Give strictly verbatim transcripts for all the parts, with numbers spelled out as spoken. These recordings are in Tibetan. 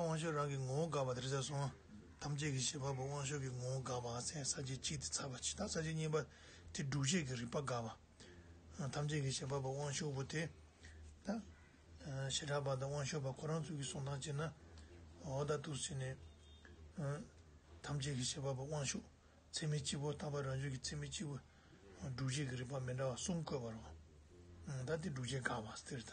དབང་ཤུགས་རང་གི་ངོ་བོ་དགག་པ་དེ་རེད་ཟེར་སོང་། ཐམས་ཅད་ཀྱི་བྱེད་པ་པོ་དབང་ཤུགས་ཀྱི་ངོ་བོ་དགག་པ་ཟེར་ས་བཅད་གཅིག་དེ་ཚར་བ་ཅིག་ད་ས་བཅད་གཉིས་པ་དེ་སྒྲུབ་བྱེད་ཀྱི་རིགས་པ་དགག་པ། ཐམས་ཅད་ཀྱི་བྱེད་པ་པོ་དབང་ཤུགས་པོ་དེ། ད། བྱེ་བྲག་པ་དང་དབང་ཤུགས་པ་ཁོ་རང་ཚོ་གི་གསུང་སྟངས་བྱས་ན། འོ་ད་འདུག་སེ་བྱས་ནས། ཐམས་ཅད་ཀྱི་བྱེད་པ་པོ་དབང་ཤུགས། ཚད་མའི་སྤྱི་བོ་རྟག་པ་རང་བྱུང་གི་ཚད་མའི་སྤྱི་བོ། སྒྲུབ་བྱེད་ཀྱི་རིགས་པ་མི་འདྲ་བ་གསུམ་བཀོད་པ་རེད། ད་དེ་སྒྲུབ་བྱེད་དགག་པ་ཟེར་ད།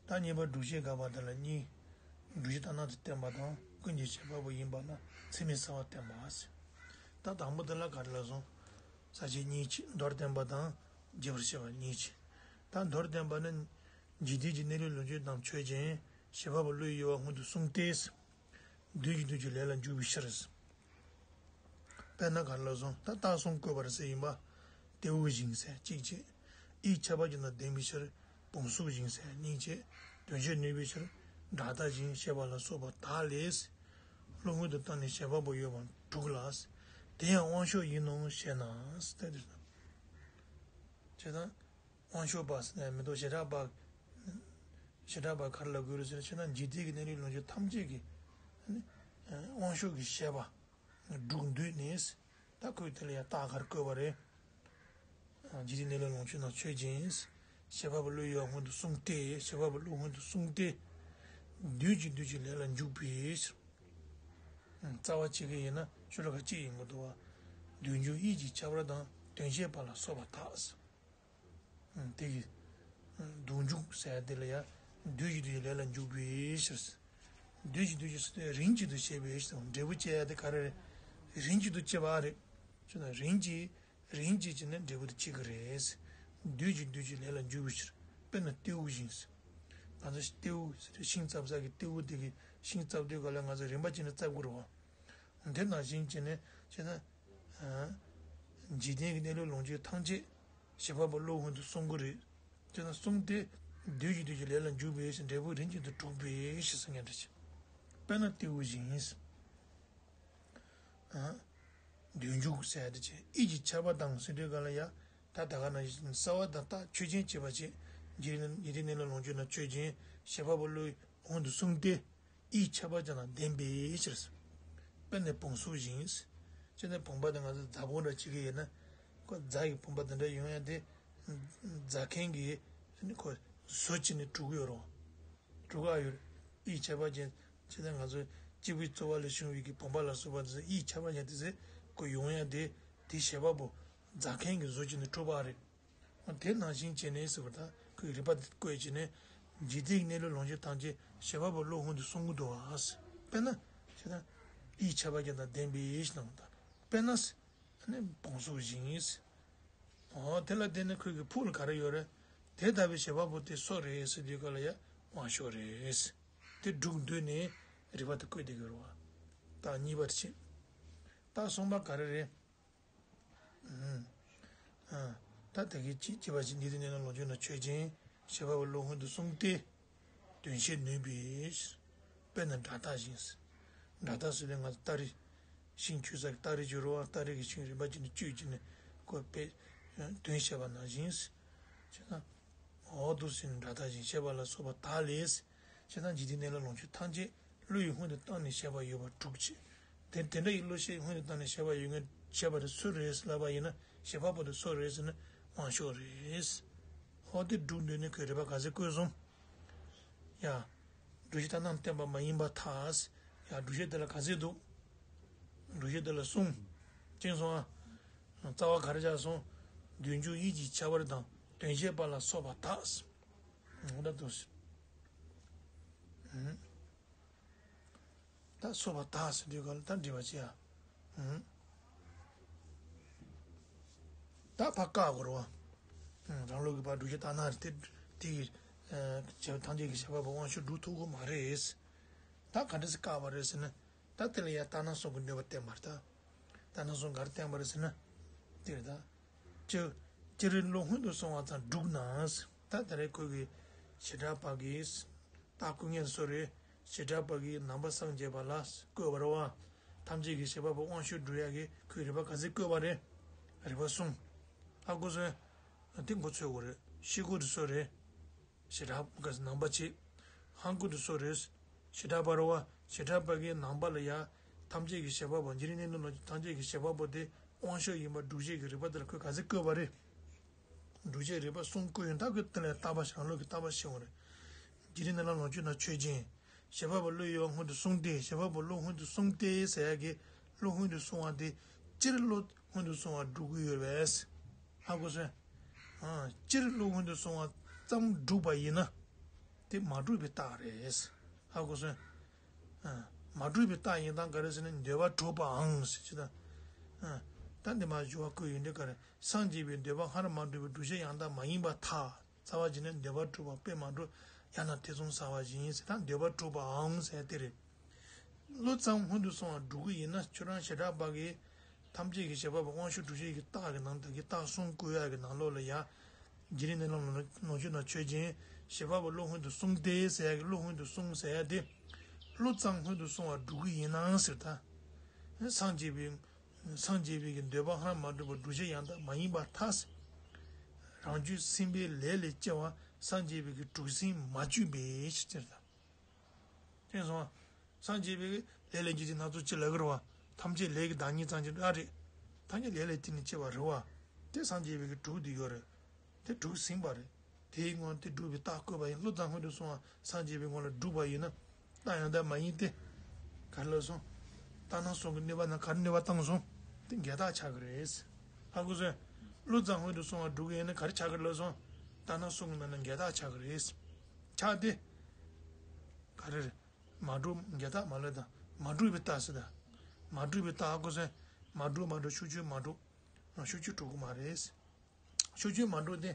ད་གཉིས་པ་སྒྲུབ་བྱེད་དགག་པ་དེ་ལ་གཉིས། སྒྲུབ་བྱེད་ལྟར་སྣང་དུ་བསྟན་པ་དང་ཀུན་གྱི་བྱེད་པ་པོ་ཡིན་པ་ན་ཚད་མའི་གསལ་བ་བསྟན་པ་ཟེར། ད་དང་པོ་དེ་ལ་ག་རེ་ལབ་སོང་། ས་བཅད་གཉིས་ཕྱེ་མདོར་བསྟན་པ་དང་རྒྱས་པར་བཤད་པ་གཉིས་ཕྱེ། ད་མདོར་བསྟན་པ་ནི། འཇིག་རྟེན་གྱི་གནས་ལུགས་ལོངས་སྤྱོད་རྣམས་ཆོས་ཅན། བྱེད་པ་པོ་བློ་ཡི་གཡོ་བ་སྔོན་དུ་སོང་སྟེ། དུས་ཀྱི་དུས་ཀྱི་ལས་ལ་འཇུག་པའི་ཕྱིར། དཔེར་ན་ག་རེ་ལབ་སོང་ད་རྟགས་གསུམ་བཀོད་པར་ཟེར་ཡིན་པ། ཏེའུ་བཞིན་ཟེར་གཅིག་བྱས། ཡིད་ཁྱབ་པ་ཅན་དང་ལྡན་པའི་ཕྱིར། བུམ་གཟུགས་བཞིན་ཟེར་གཉིས་བྱས། དོན་བྱེད་ནུས་པའི་ཕྱིར། སྒྲ་རྟག་བཞིན་ཞེས་པ་ལ་སོགས་པ་དག་ལས། བློ་སྔོན་དུ་བཏང་ནས་བྱེད་པ་པོ་ཡོད་པ་དྲུག་ལ། དེ་ཡང་དབང་ཤུགས་ཡིན་ནོ་ཞེ་ན། ཟེར་ཏེ། བྱས་ཙང་། དབང་ཤུགས་པ་ཟེར་ནས་མི་འདུག་བྱེ་བྲག་པ། བྱེ་བྲག་པ་ག་རེ་ལབ་དགོས་རེད་ཟེར་ན་ཕྱིར་ན་འཇིག་རྟེན་གྱི་གནས་ལུགས་ལོངས་སྤྱོད་ཐམས་ཅད་ཀྱི། དབང་ཤུགས་ཀྱི་བྱེད་པ། དྲུག་འདུས་ནས། ད་ཁོས་དེ་ལ་ཡང་རྟགས་ག་རེ་བཀོད་པ་རེད། འཇིག་རྟེན་གནས་ལུགས་ལོངས་སྤྱོད་རྣམས་ཆོས་ཅན། བྱེད་པ་པོ་བློ་ཡི་གཡོ་བ་སྔོན་དུ་སོང་སྟེ་བྱེད་པ་པོ་བློ་སྔོན་དུ་སོང་སྟེ། དུས་ཀྱི་དུས་ཀྱི་ལས་ལ་འཇུག་པའི་ཕྱིར། རྩ་བ་གཅིག་གི་ཡིན་ན་ཤོ་ལོ་ཀ་གཅིག་ཡིན་དགོས་འདུག་བ། དུས་འཇུག་ཡིད་ཀྱི་ཁྱབ་པ་དང་དོན་བྱེད་པ་ལ་སོགས་པ་དག་དེ་གི། དུས་འཇུག་ཟེར་དེ་ལ་ཡང་དུས་ཀྱི་དུས་ཀྱི་ལས་ལ་འཇུག་པའི་ཕྱིར། དུས་ཀྱི་དུས་ཀྱི་ཟེར་དུས་རིམ་གྱིས་དུ་བྱེད་པའི་ཕྱིར་དང་འབྲས་བུ་སྐྱེ་ཡ་དེ་ག་རེ་རེད། རིམ་གྱིས་དུ་སྐྱེ་བ་རེད། ཅེ་ན་རིམ་གྱིས་རིམ་གྱིས་བྱས་ནས་འབྲས་བུ་དུ་སྐྱེ་གི་རེད། དུས་ཀྱི་དུས་ཀྱི་ལས་ལ་འཇུག་པའི་ཕྱིར། དཔེར་ན་ཏེའུ་བཞིན། ང་ཚོ་ཏེའུ་ཟེར་ཏེ་ཤིང་བཙབ་ས་གི་ཏེའུ་དེ་གི་ཤིང་བཙབ་དུས་ག་ལ་ང་ཚོ་རིམ་པ་བྱས་ནས་བཙབ་དགོས་རེད་བ། དེ་ནང་བཞིན་བྱས་ནས་བྱས་ན། འཇིག་རྟེན་གྱི་གནས་ལུགས་ལོངས་སྤྱོད་ཐམས་ཅད་བྱེད་པ་པོ་བློ་སྔོན་དུ་སོང་གི་རེད། དེ་ན་སོང་སྟེ་དུས་ཀྱི་དུས་ཀྱི་ལས་ལ་འཇུག་པའི་ཕྱིར་འབྲས་བུ་རིམ་གྱིས་དུ་གྲུབ་པའི་ཕྱིར་ཟེར་མཁན་འདྲ་ཅིག་དཔེར་ན་ཏེའུ་བཞིན། དུས་འཇུག་ཟེར་ཡ་དེ་ཅིག་ཡིད་ཀྱི་ཁྱབ་པ་དང་ཟེར་དུས་ག་ལ་ཡ་ད་ད་ག་ན་གསལ་བ་དང་རྟགས་ཆོས་ཅན་བྱེད་པ་བྱེད། འཇིག་རྟེན་གནས་ལུགས་ལོངས་སྤྱོད་རྣམས་ཆོས་ཅན། བྱེད་པ་པོ་བློ་སྔོན་དུ་སོང་སྟེ། ཡིད་ཁྱབ་པ་ཅན་དང་ལྡན་པའི་ཕྱིར། དཔེར་ན་བུམ་གཟུགས་བཞིན། ཅེ་ན་བུམ་པ་དེ་ང་ཚོ་རྫ་བུམ་འདྲ་བྱེད་ཀྱི་ཡིན་ན། ཁོ་རྫ་ཡི་བུམ་པ་དེ་འདྲ་ཡོང་ཡ་དེ། རྫ་མཁན་གྱིས་ཁོ་བཟོ་བྱས་ནས་གྲུབ་ཀྱི་ཡོད་རེད། གྲུབ་ཀྱི་ཡོད་རེད། ཡིད་ཁྱབ་པ་ཅན། ཅེ་ན་ང་ཚོ་སྐྱེས་བུའི་རྩོལ་བ་ལས་བྱུང་བའི་གི་བུམ་པ་ལ་སོགས་པ་དེ་ཚོ་ཡིད་ཁྱབ་པ་ཅན་དེ་ཚོ་ཁོ་ཡོང་ཡ་དེ། དེ་བྱེད་པ་པོ་རྫ་མཁན་གྱིས་བཟོ་བྱས་ནས་གྲུབ་པ་རེད། དེ་ནང་བཞིན་བྱས་ནས་ཟེར་བ་དང་ཁོའི་རིགས་པ་དེ་བཀོད་བྱས་ནས། འཇིག་རྟེན་གྱི་གནས་ལུགས་ལོངས་སྤྱོད་ཐམས་ཅད་བྱེད་པ་པོ་བློ་སྔོན་དུ་སོང་གི་འདུག་བ། དཔེར་ན། ཞེ་ན། ཡིད་ཁྱབ་པ་ཅན་དང་ལྡན་པའི་ཕྱིར་དང་། དཔེར་ན། ནི་བུམ་གཟུགས་བཞིན། འོ་དེ་ལ་བརྟེན་ནས་ཁོའི་གི་ཕུགས་ལ་ག་རེ་ཡོད་རེད། དེ་ལྟ་བུའི་བྱེད་པ་པོ་དེ་སུ་རེད་ཟེར་དུས་ག་ལ་ཡ་དབང་ཕྱུག་རེད། དེ་དྲུག་འདུས་ནས་རིགས་པ་དེ་བཀོད་དེ་གི་རེད་བ། རྟགས་གཉིས་པར་བྱེད། རྟགས་གསུམ་པ་ག་རེ་རེད། ཨ། ད་དེ་གི་ཅི་ཅི་བ་ཞིག་འདི་དེ་གནས་ལ་ལོངས་སྤྱོད་རྣམས་ཆོས་ཅན། བྱེད་པ་པོ་བློ་སྔོན་དུ་སོང་སྟེ། དོན་བྱེད་ནུས་པའི་ཕྱིར། དཔེར་ན་སྒྲ་རྟག་བཞིན། སྒྲ་རྟག་ཟེར་དུས་ང་ཚོ་སྟ་རེ། ཤིང་ཆུ་ས་ཀྱི་སྟ་རེ་བྱེད་རོགས་སྟ་རེ་གི་ཤིང་རིམ་པ་བྱས་ནས་གཅོད་བྱས་ནས་ཁོ་པས་དོན་བྱེད་པ་ནང་བཞིན། བྱས་ན། འོག་ཏུ་ཟིན་སྒྲ་རྟག་བཞིན་བྱེད་པ་ལ་སོགས་པ་དག་ལས། བྱས་ན་འཇིག་རྟེན་གནས་ལ་ལོངས་སྤྱོད་ཐམས་ཅད་བློ་ཡིས་སྔོན་དུ་བཏང་ནས་བྱས་པ་ཡོད་པ་དྲུག་ཅེས། དེ་དེ་འདྲ་ཡི་བློ་ཤེས་སྔོན་དུ་བཏང་ནས་བྱས་པ་ཡོད་ངེས་བྱས་པ་དེ་སུ་རེད་ལབ་པ་ཡིན་ན་བྱེད་པ་པོ་དེ་སུ་རེད་ཟེར་ན་དབང་ཕྱུག་རེད། ཧོ་དེ་དྲུག་འདོད་ནས་ཁོས་རེ་བ་ག་ཚད་བཀོད་སོང་། ཡ། སྒྲུབ་བྱེད་ལྟར་སྣང་བསྟན་པ་མ་ཡིན་པར་ཐལ། ཡ་སྒྲུབ་བྱེད་དེ་ལ་ག་ཚད་འདུག་སྒྲུབ་བྱེད་དེ་ལ་གསུམ། ཅེས་སོང་ཨ། རྩ་བ་ག་རེ་བཞག་སོང་། དུས་འཇུག་ཡིད་ཀྱི་ཁྱབ་པ་དང་དོན་བྱེད་པ་ལ་སོགས་པ་དག་འོ་ད་དུ། ད་སོགས་པ་དག་ཟེར་དུས་ག་ལ་ད་འབྲེལ་བ་བྱེད་ཡ། ད་ཕ་བཀག་དགོས་རེད་བ། རང་ལུགས་ཀྱི་ཕ་སྒྲུབ་བྱེད་ལྟར་སྣང་རེད་དེ། དེ་གི་བྱེད་ཐམས་ཅད་ཀྱི་བྱེད་པ་པོ་དབང་ཕྱུག་སྒྲུབ་ཐུབ་ཀྱི་མ་རེད། ད་ག་འདྲ་སེ་བཀག་པ་རེད་ཟེར་ན། ད་དེ་ལ་ཡ་ལྟར་སྣང་གསུམ་གྱི་གནོད་པ་བསྟན་པ་རེད་ད། ལྟར་སྣང་གསུམ་ག་རེ་བསྟན་པ་རེད་ཟེར་ན། དེ་རེད་ད། སྤྱིར། སྤྱིར་བློ་སྔོན་དུ་སོང་བ་ཙམ་སྒྲུབ་ན། ད་དེ་རེད་ཁོ་གི། བྱེ་བྲག་པ་གིས། རྟགས་སྐུ་ངལ་སོ་རེ། བྱེ་བྲག་པ་གིས་ནང་པ་སངས་རྒྱས་པ་ལ་བཀོད་པ་རེད་བ། ཐམས་ཅད་ཀྱི་བྱེད་པ་པོ་དབང་ཕྱུག་སྒྲུབ་ཡག་གི་ཁོའི་རིགས་པ་ག་ཚད་བཀོད་པ་རེད། རིགས་པ་གསུམ། ཨ་ཁུ་སོན། དེ་མགོ་ཚོས་དགོས་རེད། ཤེལ་སྒོ་དེ་སུ་རེད། བྱེ་བྲག་གི་ནང་པ་བྱེད། ཧང་སྒོ་དེ་སུ་རེད། བྱེ་བྲག་པ་རེད་བ། བྱེ་བྲག་པ་གི་ནང་པ་ལ་ཡ། ཐམས་ཅད་ཀྱི་བྱེད་པ་པོ་འཇིག་རྟེན་གནས་ལུགས་ནང་ཐམས་ཅད་ཀྱི་བྱེད་པ་པོ་དེ་དབང་ཕྱུག་ཡིན་པ་སྒྲུབ་བྱེད་ཀྱི་རིགས་པ་དེ་ལ་ཁོས་ག་ཚོད་བཀོད་པ་རེད། སྒྲུབ་བྱེད་རིགས་པ་གསུམ་བཀོད་ཡོང་ད་ཁོས་དེ་ལ་བརྟག་པ་བྱེད་རང་ལུགས་ཀྱི་བརྟག་པ་བྱེད་འོང་རེད། འཇིག་རྟེན་གནས་ལུགས་ནང་བཅུད་ནང་ཆོས་ཅན། བྱེད་པ་པོ་བློ་ཡོད་པ་སྔོན་དུ་སོང་སྟེ་བྱེད་པ་པོ་བློ་སྔོན་དུ་སོང་སྟེ་ཟེར་ཡ་གི་བློ་སྔོན་དུ་སོང་བ་དེ་སྤྱིར་བློ་སྔོན་དུ་སོང་བ་སྒྲུབ་ཀྱི་ཡོད་པས། ཧ་གོ་སོང་། ཨ། སྤྱིར་བློ་སྔོན་དུ་སོང་བ་ཙམ་སྒྲུབ་པ་ཡིན་ན། དེ་མ་གྲུབ་པའི་རྟགས་རེད། ཧ་གོ་སོང་། ཨ། མ་གྲུབ་པའི་རྟགས་ཡིན་སྟངས་ག་རེ་ཟེར་ན་འདོད་པ་གྲུབ་པའང་ཟེར་གྱི་ད། ཨ། ད་འདི་མ་འཇུ་བ་བཀོད་ཡོད་འདི་ག་རེ་སངས་རྒྱས་པའི་འདོད་པ་སྔར་མ་གྲུབ་པའི་སྒྲུབ་བྱེད་ཡང་དག་མ་ཡིན་པར་ཐལ། རྩ་བ་ཅན་ནི་འདོད་པ་གྲུབ་པ་དཔེ་མ་གྲུབ་ཡང་ན་ཐེ་ཚོམ་ཟ་བ་ཡིན་ཟེར་ད་འདོད་པ་གྲུབ་པའང་ཟེར་དེ་རེད། བློ་ཙམ་སྔོན་དུ་སོང་བ་སྒྲུབ་ཀྱི་ཡིན་ན་ཁྱོད་རང་བྱེ་བྲག་པ་གིས་ཐམས་ཅད་ཀྱི་བྱེད་པ་པོ་དབང་ཕྱུག་སྒྲུབ་བྱེད་ཀྱི་རྟགས་ཀྱི་ནང་དག་གི་རྟགས་གསུམ་བཀོད་ཡག་གི་ནང་ལོགས་ལ་ཡ། འཇིག་རྟེན་གནས་ལུགས་ནང་བཅུད་ནང་ཆོས་ཅན། བྱེད་པ་པོ་བློ་སྔོན་དུ་སོང་སྟེ་ཟེར་ཡག་གི་བློ་སྔོན་དུ་སོང་ཟེར་ཡག་དེ། བློ་ཙམ་སྔོན་དུ་སོང་བ་སྒྲུབ་ཀྱི་ཡིན་ནའང་ཟེར་ད། སངས་རྒྱས་པའི། སངས་རྒྱས་པའི་གི་འདོད་པ་སྔར་མ་གྲུབ་པ་སྒྲུབ་བྱེད་ཡང་དག་མ་ཡིན་པར་ཐལ། རང་རྒྱུད་སེམས་པའི་ལས་ལས་སྐྱེ་བ་སངས་རྒྱས་པའི་གི་དྲུག་ཟིན་མ་བཅུག་པའི་ཕྱིར་ཟེར་ད། དེ་སོང་། སངས་རྒྱས་པའི་གི་ལས་ལས་སྐྱེ་ཅིང་སྣ་ཚོགས་སྐྱེ་ལ་གི་རེད་བ། ཐམས་ཅད་ལས་ཀྱི་བདག་ཉིད་ཙམ་གྱི་ར་རེད། ཐམས་ཅད་ལས་ལས་བརྟེན་ནས་སྐྱེ་བ་རེད་བ། དེ་སངས་རྒྱས་པའི་གི་དྲུག་དེ་ཡོད་རེད། དེ་དྲུག་ཟིན་པ་རེད། དེའི་སྔོན་དེ་སྒྲུབ་པའི་རྟགས་བཀོད་པ་ཡིན་བློ་ཙམ་སྔོན་དུ་སོང་བ་སངས་རྒྱས་པའི་ངོ་ལ་སྒྲུབ་པ་ཡིན་ན། རྟགས་ཡང་དག་མ་ཡིན་ཏེ། ག་རེ་ལབ་སོང་། ལྟར་སྣང་གསུམ་གྱི་གནོད་པ་ན་ག་རེ་གནོད་པ་བཏང་སོང་། དེ་འགལ་རྟགས་ཆགས་ཀྱི་རེད། ཧ་གོ་སོང་། བློ་ཙམ་སྔོན་དུ་སོང་བ་སྒྲུབ་ཀྱི་ཡིན་ན་ག་རེ་ཆགས་ཀྱི་རེད་ལབ་སོང་། ལྟར་སྣང་གསུམ་གྱི་ནང་ན་འགལ་རྟགས་ཆགས་ཀྱི་རེད། ཆགས་ཏེ། ག་རེ་རེད། མ་གྲུབ་འགལ་རྟགས་མ་ལབ་དང་མ་གྲུབ་པའི་རྟགས་ཟེར་ད། མ་གྲུབ་པའི་རྟགས་ཧ་གོ་སོང་། མ་གྲུབ་མ་གྲུབ་ཤོག་ཆོས་མ་གྲུབ། ཤོག་ཆོས་གྲུབ་ཀྱི་མ་རེད། ཤོག་ཆོས་མ་གྲུབ་སྟེ།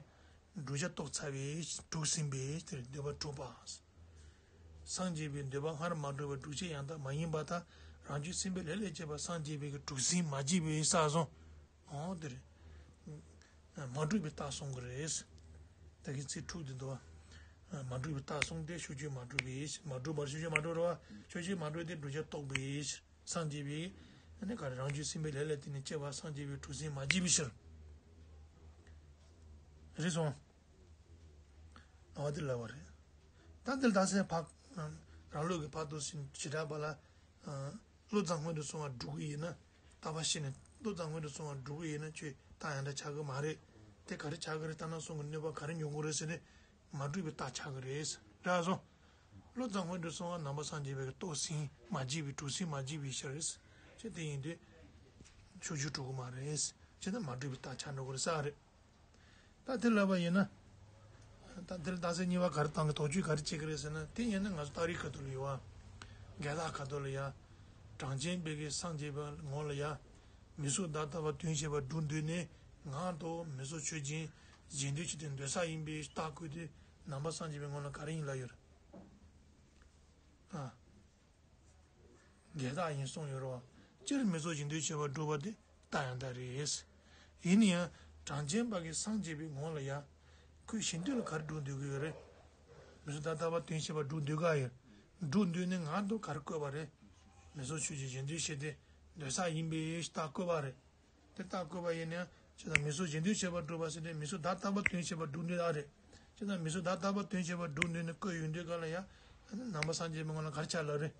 བསྒྲུབ་བྱ་རྟོགས་ཚར་བའི་དྲུག་ཟིན་པའི་དེར་འདོད་པ་གྲུབ་པ། སངས་རྒྱས་པའི་འདོད་པ་སྔར་མ་གྲུབ་པ་སྒྲུབ་བྱེད་ཡང་དག་མ་ཡིན་པར་ཐལ། རང་རྒྱུད་སེམས་པའི་ལས་ལས་སྐྱེས་པ་སངས་རྒྱས་པའི་གི་དྲུག་ཟིན་མ་བགྱིས་པའི་ས་སོང་། འོ་དེ་རེད། མ་གྲུབ་པའི་རྟགས་གསུང་གི་རེད། ད་གིན་ཚིག་དྲུག་དེ་འདུག་བ། མ་གྲུབ་པའི་རྟགས་གསུངས་ཏེ་ཤོག་ཆོས་མ་གྲུབ་པའི་མ་གྲུབ་པར་ཤོག་ཆོས་མ་གྲུབ་རེད་བ། ཤོག་ཆོས་མ་གྲུབ་སྟེ་བསྒྲུབ་བྱ་རྟོགས་པའི་ཕྱིར། སངས་རྒྱས་པའི། ཨ་ནི་ག་རེ་རང་རྒྱུད་སེམས་པའི་ལས་ལས་བརྟེན་ནས་སྐྱེ་བ་སངས་རྒྱས་པའི་དྲུག་ཟིན་མ་བགྱིས་པའི་ཕྱིར། རེད་སོང་། ཨ་བ་དེ་ལབ་པ་རེད། ད་འདིར་བདག་སེམས་འཕགས། རང་ལུགས་ཀྱི་འཕགས་ལྟོ་ཞེས་བྱེ་བྲག་པ་ལ། བློ་ཙམ་སྔོན་དུ་སོང་བ་སྒྲུབ་ཀྱི་ཡིན་ན། རྟག་པ་ཤེས་ནས་བློ་ཙམ་སྔོན་དུ་སོང་བ་སྒྲུབ་ཀྱི་ཡིན་ན་ཁྱོད་རྟགས་ཡང་དག་ཆགས་ཀྱི་མ་རེད། དེ་ག་རེ་ཆགས་ཀྱི་རེད་ལྟར་སྣང་གསུམ་གྱི་གནོད་པ་ག་རེ་མྱོང་གི་རེད་ཟེར་ནས། མ་གྲུབ་པའི་རྟགས་ཆགས་ཀྱི་རེད། འདྲ་སོང་། བློ་ཙམ་སྔོན་དུ་སོང་བ་ནང་པ་སངས་རྒྱས་པའི་རྟོགས་ཟིན་མ་བགྱིས་པའི་དྲུག་ཟིན་མ་བགྱིས་པའི་ཕྱིར། ཅེས་དེ་ཡིན་དུས། ཤོག་ཆོས་གྲུབ་ཀྱི་མ་རེད། ཅེས་ན་མ་གྲུབ་པའི་རྟགས་ཆགས་འགྲོ་གི་རེད་ས་རེད། ད་དེ་ལབ་པ་ཡིན་ན། ད་དེར་རྟགས་གསལ་གཉིས་པ་ག་རེ་བཏང་གི་དོགས་གཅོད་ག་རེ་བྱེད་ཀྱི་རེད་ཟེར་ན་དེ་ཡིན་ན་ང་ཚོ་རྟགས་རིགས་ཁ་ཐུག་ལ་ཡོད་བ། འགལ་རྟགས་ཁ་ཐུག་ལ་ཡ། གྲངས་ཅན་པའི་གི་སངས་རྒྱས་པའི་ངོ་ལ་ཡ། མིག་སོགས་བདག་ལྟ་བུ་དོན་བྱེད་པ་སྒྲུབ་འདོད་ནས་ངག་ཏུ་མིག་སོགས་ཆོས་ཅན། གཞན་དོན་བྱེད་དུ་འདོད་ས་ཡིན་པའི་རྟགས་བཀོད་དེ་ནང་པ་སངས་རྒྱས་པའི་ངོ་ལ་ག་རེ་ཡིན་ལབ་ཡོད་རེད། ཨ། འགལ་རྟགས་ཡིན་གསུངས་ཡོད་རེད་བ། སྤྱིར་མིག་སོགས་གཞན་དོན་བྱེད་པ་སྒྲུབ་པ་དེ་རྟགས་ཡང་དག་རེད། ཡིན་ན་ཡང་གྲངས་ཅན་པ་གི་སངས་རྒྱས་པའི་ངོ་ལ་ཡ། ཁོས་གཞན་དོན་ལ་ག་རེ་སྒྲུབ་འདོད་ཀྱི་ཡོད་རེད། མིག་སོགས་བདག་ལྟ་བུ་དོན་བྱེད་པ་སྒྲུབ་འདོད་ཀྱི་ཡོད། སྒྲུབ་འདོད་ནི་ངག་ཏུ་ག་རེ་བཀོད་པ་རེད། མིག་སོགས་ཆོས་ཅན་གཞན་དོན་བྱེད་དུ་འདོད་ས་ཡིན་པའི་རྟགས་བཀོད་པ་རེད། དེ་རྟགས་བཀོད་པ་ཡིན་ན་ཡང་ཇི་ལྟར་མིག་སོགས་གཞན་དོན་བྱེད་པ་སྒྲུབ་པ་ཟེར་ཏེ་མིག་སོགས་བདག་ལྟ་བུ་དོན་བྱེད་པ་སྒྲུབ་འདོད་ཨ་རེད། ཇི་ལྟར་མིག་སོགས་བདག་ལྟ་བུ་དོན་བྱེད་པ་སྒྲུབ་འདོད་ནི་བཀོད་ཡོང་དུས་ག་ལ་ཡང་ནང་པ་སངས་རྒྱས་པའི་ངོ་ལ་ག་རེ་ཆགས་ལབ་རེད།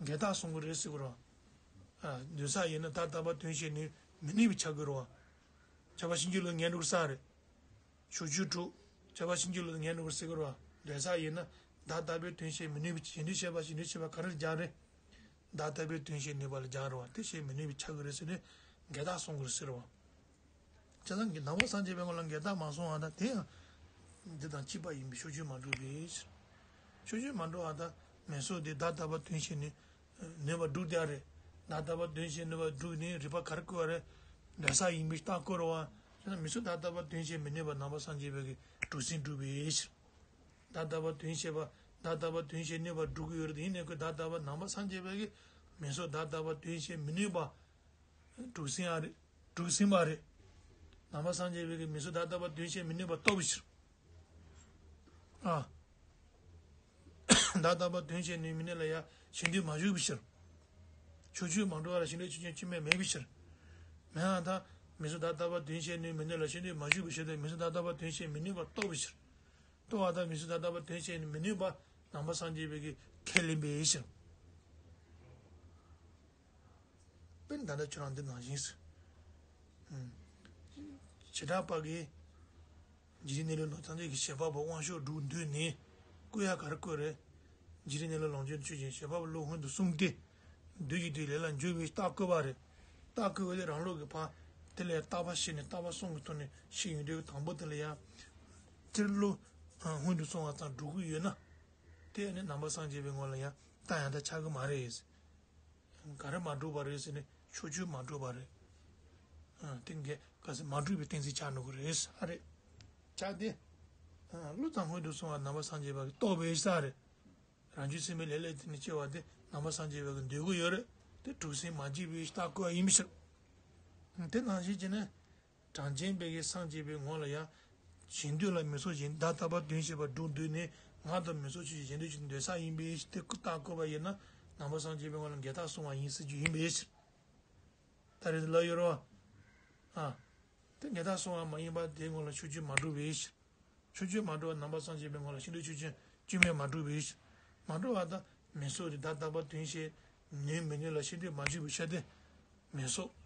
འགལ་རྟགས་གསུང་གི་རེད་ཟེར་གི་རེད་བ། འདོད་ས་ཡིན་ན་བདག་ལྟ་བུ་དོན་བྱེད་ནི་མི་ནུས་པའི་ཆགས་ཀྱི་རེད་བ། ཁྱབ་པ་ཕྱིན་ཅི་ལོག་ངན་འགྲོ་གི་ས་རེད། ཕྱོགས་ཆོས་དྲུག་ཁྱབ་པ་ཕྱིན་ཅི་ལོག་ངན་འགྲོ་གི་ཟེར་གི་རེད་བ། འདོད་ས་ཡིན་ན་བདག་ལྟ་བུའི་དོན་བྱེད་མི་ནུས་པའི་གཞན་དོན་བྱེད་པ་གཞན་དོན་བྱེད་པ་ག་རེར་སྦྱར་རེད། བདག་ལྟ་བུའི་དོན་བྱེད་ནུས་པ་ལ་སྦྱར་རོ། དེ་བྱེད་མི་ནུས་པའི་ཆགས་ཀྱི་རེད་ཟེར་ནས་འགལ་རྟགས་གསུང་གི་རེད་ཟེར་བ། བྱས་ཙང་གི་ནང་པ་སངས་རྒྱས་པའི་ངོ་ལ་འགལ་རྟགས་མ་གསུང་བ་དང་དེ་ཡང་། འདི་དང་གཅིག་པ་ཡིན་པའི་ཕྱོགས་ཆོས་མ་གྲུབ་པའི་ཕྱིར། ཕྱོགས་ཆོས་མ་གྲུབ་པ་དང་མིག་སོགས་དེ་བདག་ལྟ་བུ་དོན་བྱེད་ནི། ནུས་པ་སྒྲུབ་བསྡད་རེད། བདག་ལྟ་བུ་དོན་བྱེད་ནུས་པ་སྒྲུབ་ནི་རིགས་པ་ག་རེ་བཀོད་པ་རེད། འདོད་ས་ཡིན་པའི་རྟགས་བཀོད་རོ་བ། བྱས་ཙང་མིག་སོགས་བདག་ལྟ་བུ་དོན་བྱེད་མི་ནུས་པ་ནང་པ་སངས་རྒྱས་པའི་གི་དྲུག་ཟིན་གྲུབ་པའི་ཕྱིར། བདག་ལྟ་བུ་དོན་བྱེད་པ། བདག་ལྟ་བུ་དོན་བྱེད་ནུས་པ་སྒྲུབ་ཀྱི་ཡོད་རེད་ཡིན་ནའི་ཁོས་བདག་ལྟ་བུ་ནང་པ་སངས་རྒྱས་པའི་གི་མིག་སོགས་བདག་ལྟ་བུ་དོན་བྱེད་མི་ནུས་པ། དྲུག་ཟིན་ཨ་རེད། དྲུག་ཟིན་པ་རེད། ནང་པ་སངས་རྒྱས་པའི་གི་མིག་སོགས་བདག་ལྟ་བུ་དོན་བྱེད་མི་ནུས་པ་རྟོགས་པའི་ཕྱིར། ཨ། བདག་ལྟ་བུ་དོན་བྱེད་ནུས་མི་ནུས་ལ་ཡང་གཞན་དོན་མ་ཞུགས་པའི་ཕྱིར། ཕྱོགས་ཆོས་མ་གྲུབ་པ་ལ་གཞན་དོན་ཆོས་ཅན་སྐྱོན་མེད་མེད་པའི་ཕྱིར། མེད་ཨ་ད། མིང་གཟུགས་བདག་ལྟ་བུར་དོན་བྱེད་ནུས་མི་ནུས་ལ་ཤེས་འདོད་མ་ཞུགས་པའི་ཕྱིར་ཏེ། མིང་གཟུགས་བདག་ལྟ་བུར་དོན་བྱེད་མི་ནུས་པ་རྟོགས་པའི་ཕྱིར། རྟོགས་པ་དང་མིང་གཟུགས་བདག་ལྟ་བུར་དོན་བྱེད་ནུས་མི་ནུས་པ་ནང་པ་སངས་རྒྱས་པའི་གི་ཁས་ལེན་པའི་ཕྱིར། དཔེར་ན་ད་ལྟ་ཁྱོད་རང་འདི་ནང་བཞིན་ཟེར། བྱེ་བྲག་པ་གིས་འཇིག་རྟེན་གནས་ལུགས་ནང་ཐམས་ཅད་ཀྱི་བྱེད་པ་པོ་དབང་ཤུགས་དྲུག་འདུས་ནས་བཀོད་ཡ་ག་རེ་བཀོད་རེད། འཇིག་རྟེན་གནས་ལུགས་ལོངས་སྤྱོད་ཆོས་ཅན། བྱེད་པ་པོ་བློ་སྔོན་དུ་སོང་སྟེ། འདུས་ཀྱི་དུས་ལས་ལ་འཇུག་པའི་རྟགས་བཀོད་པ་རེད། རྟགས་བཀོད་པ་ལས་རང་ལུགས་ཀྱི་ཕར་དེ་ལས་བརྟག་པ་བྱས་ནས་བརྟག་པ་གསུམ་གྱི་ཐོག་ནས་ཤེས་ཡོང་དུས་དང་པོ་དེ་ལ་ཡང་། སྤྱིར་བློ་སྔོན་དུ་སོང་བ་ཙམ་སྒྲུབ་ཀྱི་ཡོད་ན། དེ་ནི་ནང་པ་སངས་རྒྱས་པའི་ངོ་ལ་ཡང་རྟགས་ཡང་དག་ཆགས་ཀྱི་མ་རེད། ག་རེ་མ་གྲུབ་པ་རེད་ཟེར་ནས་ཕྱོགས་ཆོས་མ་གྲུབ་པ་རེད། ཨ། དེ་འགས་ག་ཟེར་མ་གྲུབ་པའི་གཏན་ཚིགས་ཆགས་འགྲོ་གི་རེད་ཨ་རེད། ཆགས་ཏེ། ཨ། བློ་ཙམ་སྔོན་དུ་སོང་བ་ནང་པ་སངས་རྒྱས་པ་གིས་རྟོགས་པའི་ས་རེད། རང་རྒྱུད་སེམས་པའི་ལས་ལ་བརྟེན་ནས་སྐྱེ་བ་དེ་ནང་པ་སངས་རྒྱས་པ་གིས་འདོད་ཀྱི་ཡོད་རེད། དེ་གྲུབ་ཟིན་མ་བགྱིས་པའི་རྟགས་བཀོད་པ་ཡིན་པའི་ཕྱིར། དེ་ནང་བཞིན་བྱས་ནས། གྲངས་ཅན་པའི་གི་སངས་རྒྱས་པའི་ངོ་ལ་ཡང་། གཞན་འདོད་ལ་མི་སོགས་གཞན་བདག་ལྟ་བུར་དོན་བྱེད་པ་དྲུག་འདུས་ནས་ང་དང་མི་སོགས་ཆོས་ཅན་གཞན་འདོད་ཆོས་ཅན་འདོད་ས་ཡིན་པའི་ཕྱིར་ཏེ་རྟགས་བཀོད་པ་ཡིན་ན་ནང་པ་སངས་རྒྱས་པའི་ངོ་ལ་འགལ་རྟགས་སོང་བ་ཡིན་ཟེར་རྒྱུ་ཡིན་པའི་ཕྱིར། ད་རེས་ལབ་ཡོད་རེད་བ། ཨ། དེ་འགལ་རྟགས་སོང་བ་མ་ཡིན་པ་དེའི་ངོ་ལ་ཕྱོགས་ཆོས་མ་གྲུབ་པའི་ཕྱིར། ཕྱོགས་ཆོས་མ་གྲུབ་པ་ནང་པ་སངས་རྒྱས་པའི་ངོ་ལ་ཤེས་འདོད་ཆོས་ཅན་སྐྱོན་མེད་མ་གྲུབ་པའི་ཕྱིར། མ་གྲུབ་པ་དང་མི་སོགས་ཏེ་བདག་ལྟ་བུར་དོན་བྱེད་ནུས་མི་ནུས་ལ་ཤེས་འདོད་མ་བྱུང་བའི་ཕྱིར་ཏེ། མི་སོགས།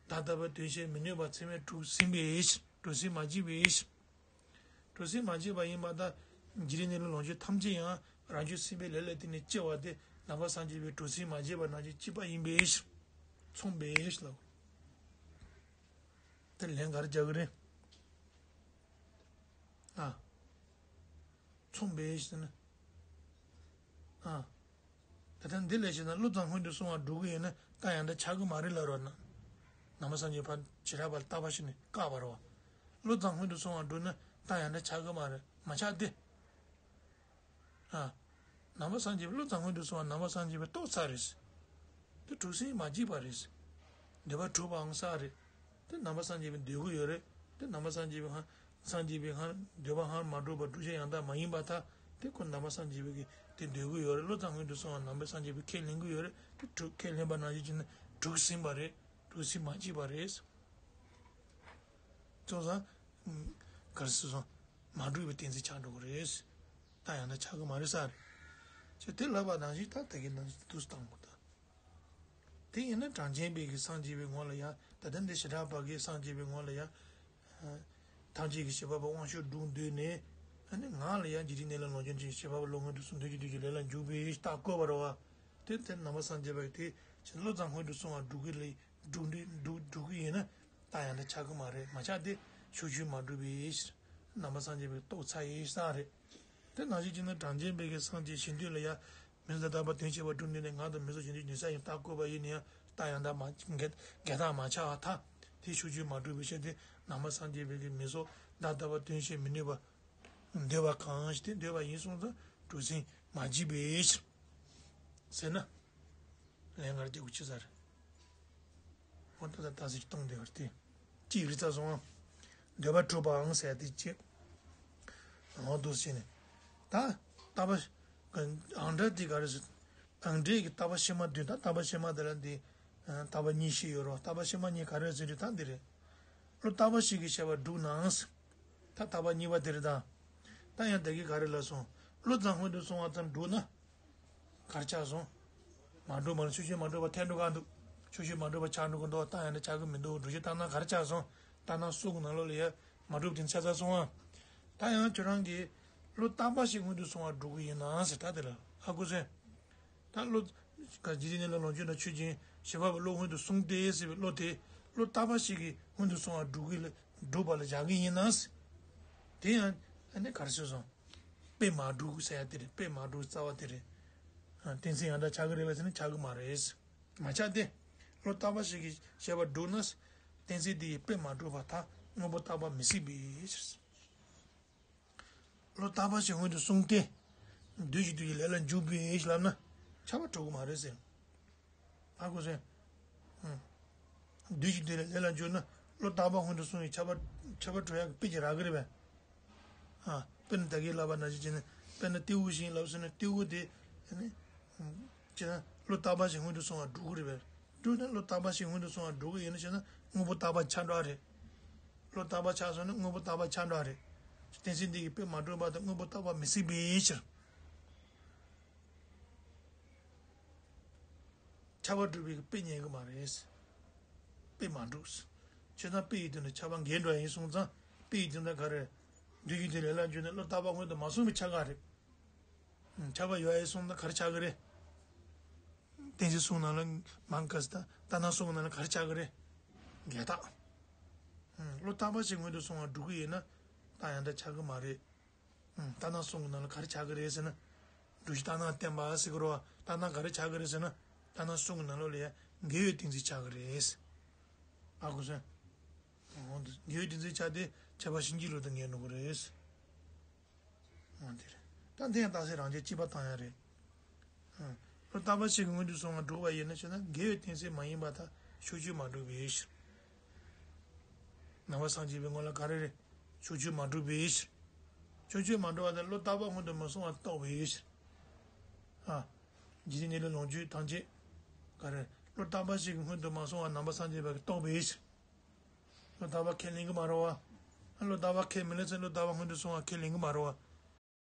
བདག་ལྟ་བུར་དོན་བྱེད་མི་ནུས་པ་ཚད་མས་གྲུབ་ཟིན་པའི་ཕྱིར། གྲུབ་ཟིན་མ་བགྱིས་པའི་ཕྱིར། གྲུབ་ཟིན་མ་བགྱིས་པ་ཡིན་པ་དང་། འཇིག་རྟེན་གནས་ལུགས་ལོངས་སྤྱོད་ཐམས་ཅད་ཡང་རང་རྒྱུད་སེམས་པའི་ལས་ལ་བརྟེན་ནས་སྐྱེ་བ་དེ་ནང་པ་སངས་རྒྱས་པའི་གྲུབ་ཟིན་མ་བགྱིས་པ་ནང་བཞིན་གཅིག་པ་ཡིན་པའི་ཕྱིར། མཚུངས་པའི་ཕྱིར་ལ། དེ་ལན་ག་རེ་རྒྱག་གི་རེད། ཨ། མཚུངས་པའི་ཕྱིར་ན། ཨ། ད་ལྟ་འདི་ལས་བྱས་ན་བློ་ཙམ་སྔོན་དུ་སོང་བ་སྒྲུབ་ཀྱི་ཡིན་ན་རྟགས་ཡང་དག་ཆགས་ཀྱི་མ་རེད་ལབ་རོགས་གནང་། ནང་པ་སངས་རྒྱས་པ་བྱེ་བྲག་པ་ལ་བརྟག་པ་བྱས་ནས་བཀག་པ་རེད་བ། བློ་ཙམ་སྔོན་དུ་སོང་བ་སྒྲུབ་ན་རྟགས་ཡང་དག་ཆགས་ཀྱི་མ་རེད་མ་ཆགས་ཏེ། ཨ། ནང་པ་སངས་རྒྱས་པའི་བློ་ཙམ་སྔོན་དུ་སོང་བ་ནང་པ་སངས་རྒྱས་པའི་རྟོགས་ཚར་རེད། དེ་གྲུབ་ཟིན་མ་བགྱིས་པ་རེད། འདོད་པ་གྲུབ་པའང་ས་རེད། དེ་ནང་པ་སངས་རྒྱས་པའི་འདོད་དགོས་ཡོད་རེད། དེ་ནང་པ་སངས་རྒྱས་པའི་སྔར་སངས་རྒྱས་པའི་སྔར་འདོད་པ་སྔར་མ་གྲུབ་པ་སྒྲུབ་བྱེད་ཡང་དག་མ་ཡིན་པར་ཐལ། དེ་ཁོ་ནང་པ་སངས་རྒྱས་པའི་གི་དེ་འདོད་དགོས་ཡོད་རེད། བློ་ཙམ་སྔོན་དུ་སོང་བ་ནང་པ་སངས་རྒྱས་པའི་ཁས་ལེན་དགོས་ཡོད་རེད། དེ་གྲུབ་ཁས་ལེན་པ་ནང་བཞིན་བྱས་ན་གྲུབ་ཟིན་པ་རེད། གྲུབ་ཟིན་མ་བགྱིས་པ་རེད། ཙོག་ས། གར་སི་སོང་། མ་གྲུབ་པའི་གཏན་ཚིགས་ཆགས་འགྲོ་གི་རེད། ད་ཡང་ན་ཆགས་ཀྱི་མ་རེད་ས་རེད། ཅེས་དེ་ལབ་པ་ནང་བཞིན་ད་དེ་གའི་ནང་བཞིན་དུ་བཏང་དགོས་ད། དེ་ཡིན་ན་གྲངས་ཅན་པའི་གི་སངས་རྒྱས་པའི་ངོ་ལ་ཡང་ད་ལྟ་འདི་བྱེ་བྲག་པ་གི་སངས་རྒྱས་པའི་ངོ་ལ་ཡང་། ཐམས་ཅད་ཀྱི་བྱེད་པ་པོ་དབང་ཕྱུག་དྲུག་འདུས་ནས། ཨ་ནི་ང་ལ་ཡང་འཇིག་རྟེན་གནས་ལུགས་ལོངས་སྤྱོད་ཅན་བྱེད་པ་པོ་བློ་སྔོན་དུ་སོང་འདུས་ཀྱི་དུས་ཀྱི་ལས་ལ་འཇུག་པའི་རྟགས་བཀོད་པ་རེད་བ། དེ་དེ་ནང་པ་སངས་རྒྱས་པ་ཡི་དེ་ཕྱིར་བློ་ཙམ་སྔོན་དུ་སོང་བ་སྒྲུབ་ཀྱི་ལས་སྒྲུབ་འདུས་སྒྲུབ་སྒྲུབ་ཀྱི་ཡིན་ན་རྟགས་ཡང་དག་ཆགས་ཀྱི་མ་རེད་མ་ཆགས་ཏེ་ཕྱོགས་ཆོས་མ་གྲུབ་པའི་ཕྱིར། ནང་པ་སངས་རྒྱས་པའི་རྟོགས་ཚར་ཡི་ས་རེད། དེ་ནང་བཞིན་བྱས་ན་གྲངས་ཅན་པའི་གི་སངས་རྒྱས་གཞན་འདོད་ལ་ཡང་མིང་གཟུགས་བདག་ལྟ་བུར་དོན་བྱེད་པ་དྲུག་འདུས་ནས་ང་དང་མི་སོགས་གཞན་འདོད་ཆོས་ཅན་འདོད་ས་ཡིན་རྟགས་བཀོད་པ་ཡིན་ན་ཡང་རྟགས་ཡང་དག་མ་འགལ་འགལ་རྟགས་མ་ཆགས་པར་ཐལ། དེ་ཕྱོགས་ཆོས་མ་གྲུབ་པའི་ཕྱིར་ཏེ་ནང་པ་སངས་རྒྱས་པའི་གི་མིང་གཟུགས་བདག་ལྟ་བུར་དོན་བྱེད་མི་ནུས་པ། འདོད་པ་གང་ཞིག་དེ་འདོད་པ་ཡིན་སོང་ཙང་གྲུབ་ཟིན་མ་བགྱིས་པའི་ཕྱིར། ཟེར་ན། ལན་ངར་རྒྱག་དགོས་ཅི་ཟེར། འོ་ད་ད་ད་ཟེར་གཏོང་བདེ་བར་ཏེ། གཅིག་རི་རྩ་སོང་ཨ། འདོད་པ་གྲུབ་པའང་ཟེར་ཏེ་གཅིག་འོ་འདུག་ཟེར་ནས། ད། ལྟ་བ། ཨང་འདྲ་དེ་ག་རེ་ཟེར། ཨང་འདྲའི་གི་ལྟ་བ་ཕྱི་མ་བདུན་ད་ལྟ་བ་ཕྱི་མ་དེ་ལ་འདི། ལྟ་བ་གཉིས་ཤིག་ཡོད་རོ་ལྟ་བ་ཕྱི་མ་གཉིས་ག་རེ་ཟེར་དུས་ད་འདི་རེད། བློ་ལྟ་བ་ཞིག་གིས་བཤད་པ་སྒྲུབ་ནའང་ཟེར། ད་ལྟ་བ་གཉིས་པ་དེ་རེད་ད། ད་ཡང་ད་གི་ག་རེ་ལ་སོང་། བློ་ཙམ་སྔོན་དུ་སོང་བ་ཙམ་སྒྲུབ་ན། གར་ཆགས་སོང་། མ་འགྲོ་མ་ལ་ཆོས་ཅན་མ་འགྲོ་བ་ཐལ་འགྲོ་ག་འདུག་ཆོས་ཅན་མ་འགྲོ་བ་ཆགས་འགྲོ་གི་འདུག་ད་ཡང་ན་ཆགས་གི་མི་འདུག་སྒྲུབ་བྱེད་ལྟར་ན་གར་ཆགས་སོང་། ལྟར་ན་སོགས་ཀྱི་ནང་ལོགས་ལ་ཡ་མ་གྲུབ་དེ་ཆགས་ཚར་སོང་ཨ། ད་ཡང་ཁྱོད་རང་གིས་བློ་བརྟག་པ་ཞིག་སྔོན་དུ་སོང་བ་སྒྲུབ་གི་ཡིན་ནའང་ཟེར་ད་དེ་ལ་ཧ་གོ་སོང་། ད་བློ་ག་འཇིག་རྟེན་ལ་ལོངས་སྤྱོད་ན་ཆོས་ཅན་བྱེད་པ་པོ་བློ་སྔོན་དུ་སོང་སྟེ་ཟེར་བའི་བློ་དེ་བློ་བརྟག་པ་ཞིག་གིས་སྔོན་དུ་སོང་བ་སྒྲུབ་གི་ལ་སྒྲུབ་པ་ལ་བཞག་གི་ཡིན་ནའང་ཟེར། དེ་ཡང་ཨ་ནི་གར་སོང་སོང་། དཔེ་མ་གྲུབ་ཟེར་ཡ་དེ་རེད། དཔེ་མ་གྲུབ་རྩ་བ་དེ་རེད། ཨ། གཏན་ཚིགས་ཡང་དག་ཆགས་ཀྱི་རེད་པས་ཟེར་ན་ཆགས་ཀྱི་མ་རེད། མ་ཆགས་ཏེ། བློ་བརྟག་པ་ཞིག་གིས་བཤད་པ་སྒྲུབ་ན། གཏན་ཚིགས་དེ་ཡིས་དཔེ་མ་གྲུབ་པར་ཐལ། དངོས་པོ་བརྟག་པ་མི་སྲིད་པའི་ཕྱིར། བློ་བརྟག་པ་ཞིག་སྔོན་དུ་སོང་སྟེ། འདུས་བྱས་དུས་ཀྱི་ལས་ལ་འཇུག་པའི་ཕྱིར་ལབ་ན། ཁྱབ་པ་གྲུབ་ཀྱི་མ་རེད་ཟེར། ཧ་གོ་སོང་། ཨང་། འདུས་བྱས་དུས་ལ་ལས་ལ་འཇུག་ན་བློ་བརྟག་པ་སྔོན་དུ་སོང་བའི་ཁྱབ་པ་ཁྱབ་པ་གྲུབ་ཡག་གི་དཔེ་ཅིག་རག་གི་རེད་པས། ཨ། དཔེར་ན་ད་གིན་ལབ་པ་ནང་བཞིན་བྱས་ན་དཔེར་ན་ཏེའུ་བཞིན་ལབ་སོང་ན་ཏེའུ་དེ་ཨ་ནི། བྱས་ན་བློ་བརྟག་པ་ཞིག་སྔོན་དུ་སོང་བ་སྒྲུབ་ཀྱི་རེད་པས། འགྲུབ་ནས་བློ་རྟག་པ་ཞིག་སྔོན་དུ་སོང་བ་འགྲུབ་ཀྱི་ཡིན་ན་ཞེ་ན། དངོས་པོ་རྟག་པ་ཆགས་འགྲོ་བ་རེད། བློ་རྟག་པ་ཆགས་སོང་ན་དངོས་པོ་རྟག་པ་ཆགས་འགྲོ་བ་རེད། གཏན་ཚིགས་འདི་གིས་དཔེ་མ་གྲུབ་པ་དང་དངོས་པོ་རྟག་པ་མི་སྲིད་པའི་ཕྱིར། ཁྱབ་པ་སྒྲུབ་པའི་དཔེ་རྙེད་ཀྱི་མ་རེད། དཔེ་མ་འགྲུབ། བྱས་ཙང་དཔེ་ཡི་དོན་དུ་ཁྱབ་པ་འགལ་འགྲོ་ཡིན་སོང་ཙང་། དཔེ་ཡི་དོན་དུ་ག་རེ། འདུས་ཀྱི་དོན་ལས་ལ་འཇུག་ནས་བློ་རྟག་པ་སྔོན་དུ་མ་སོང་བའི་ཆ་ག་རེད། ཁྱབ་པ་ཡོད་ཡིན་སོང་ན་ག་རེ་ཆགས་ཀྱི་རེད། གཏན་ཚིགས་གསུམ་ནང་ལ་མང་ག་ས་ལྟར་ལྟར་སྣང་གསུམ་གྱི་ནང་ལ་ག་རེ་ཆགས་ཀྱི་རེད། འགལ་རྟགས། བློ་རྟག་པ་ཞིག་སྔོན་དུ་སོང་བ་སྒྲུབ་ཀྱི་ཡིན་ན། རྟགས་ཡང་དག་ཆགས་ཀྱི་མ་རེད། ལྟར་སྣང་གསུམ་གྱི་ནང་ལ་ག་རེ་ཆགས་ཀྱི་རེད་ཟེར་ན། སྒྲུབ་བྱེད་ལྟར་སྣང་བརྟེན་པ་ཟེར་གྱི་རེད་བ། ལྟར་སྣང་ག་རེ་ཆགས་ཀྱི་རེད་ཟེར་ན། ལྟར་སྣང་གསུམ་གྱི་ནང་ལོགས་ལ་ཡང་འགལ་བའི་གཏན་ཚིགས་ཆགས་ཀྱི་རེད། ཨ་ཁུ་སོན། འོ་འདི་འགལ་བའི་གཏན་ཚིགས་ཆགས་ཏེ་ཁྱབ་པ་གཞན་གྱི་ལུགས་དང་འགལ་འགྲོ་གི་རེད། འོ་འདི་རེད། ད་འདི་ཡང་རྟགས་གསལ་རང་རྐྱ་གཅིག་པ་བཏང་ཡ་རེད། ཨ། བློ་རྟག་པ་ཞིག་གི་སྔོན་དུ་སོང་བ་སྒྲུབ་པ་ཡིན་ན་ཞེ་ན། འགལ་བའི་གཏན་ཚིགས་མ་ཡིན་པར་ཐལ། ཕྱོགས་ཆོས་མ་གྲུབ་པའི་ཕྱིར། ནང་པ་སངས་རྒྱས་པའི་ངོ་ལ་ག་རེ་རེད། ཕྱོགས་ཆོས་མ་གྲུབ་པའི་ཕྱིར། ཕྱོགས་ཆོས་མ་གྲུབ་པ་དེ་བློ་རྟག་པ་སྔོན་དུ་མ་སོང་བ་རྟོགས་པའི་ཕྱིར། ཨ། འཇིག་རྟེན་གནས་ལུགས་ལོངས་སྤྱོད་ཐམས་ཅད། ག་རེ། བློ་རྟག་པ་ཞིག་གི་སྔོན་དུ་མ་སོང་བ་ནང་པ་སངས་རྒྱས་པ་གིས་རྟོགས་པའི་ཕྱིར། བློ་རྟག་པ་ཁས་ལེན་གྱི་མ་རེད་བ། བློ་རྟག་པ་ཁས་མི་ལེན་ཚེ་བློ་རྟག་པ་སྔོན་དུ་སོང་བ་ཁས་ལེན་གྱི་མ་རེད་བ།